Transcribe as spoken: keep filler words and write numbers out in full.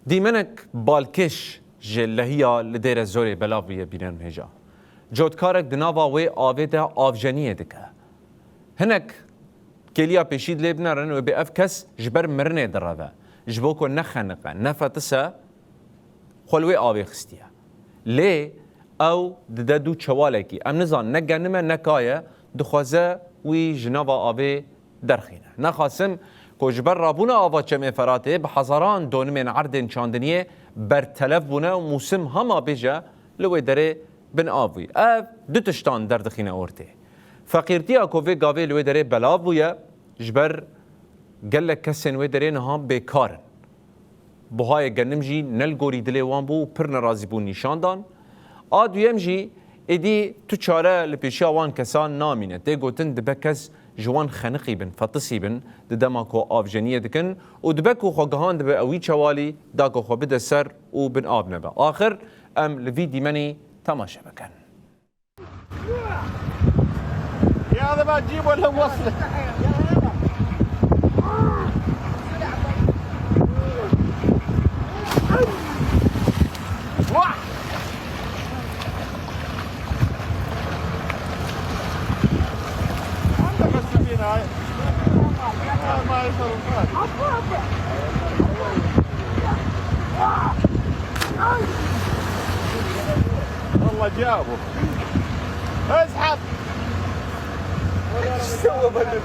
Dîmenek balkêş ji lehiya li Dêre Zorê belav bûye bînermêja. Cotkarek di nava wê avê de avjeniyê dike. Hinek kêliya pêşî dilê binerin wê bê ev kes ji ber mirinê direve. Ji bo ku nexeniqe, nefetise, xwe li wê avê xistiye. Lê ew dide dû çewalekî. Em nizan ne genim e ne ka ye, dixwaze wî ji nava avê derxîne. Nexasim ku ji ber rabûna ava Çemê Feratê bi hezaran donimên erdên çandiniyê bertelef bûne û mûsim hema bêje li wê derê bin av bûye. Ev du tiştan derdixîne ortê. Feqîrtiya ku vê gavê li wê derê belav bûye, ji ber gelek kesên wê derê niha bêkar in. Buhayê genim jî ne li gorî dilê wan bû û pir nerazîbûn nîşan dan. A duyem jî, êdî tu çare li pêşiya wan kesan namîne. Tê gotin dibe kes ji wan xeniqî bin, fetisî bin, di dema ku avjeniyê dikin û dibe ku xwe gihandibe ewî çewalî, da ku xwe bide ser û bin av nebe. Axir em li vî dîmenî temaşe bikin. يا هذا ما تجيب ولا موصل. واه. عندك السفينة هاي. هاي ما يصير. والله جابه. اسحب. ايش سوى بدل؟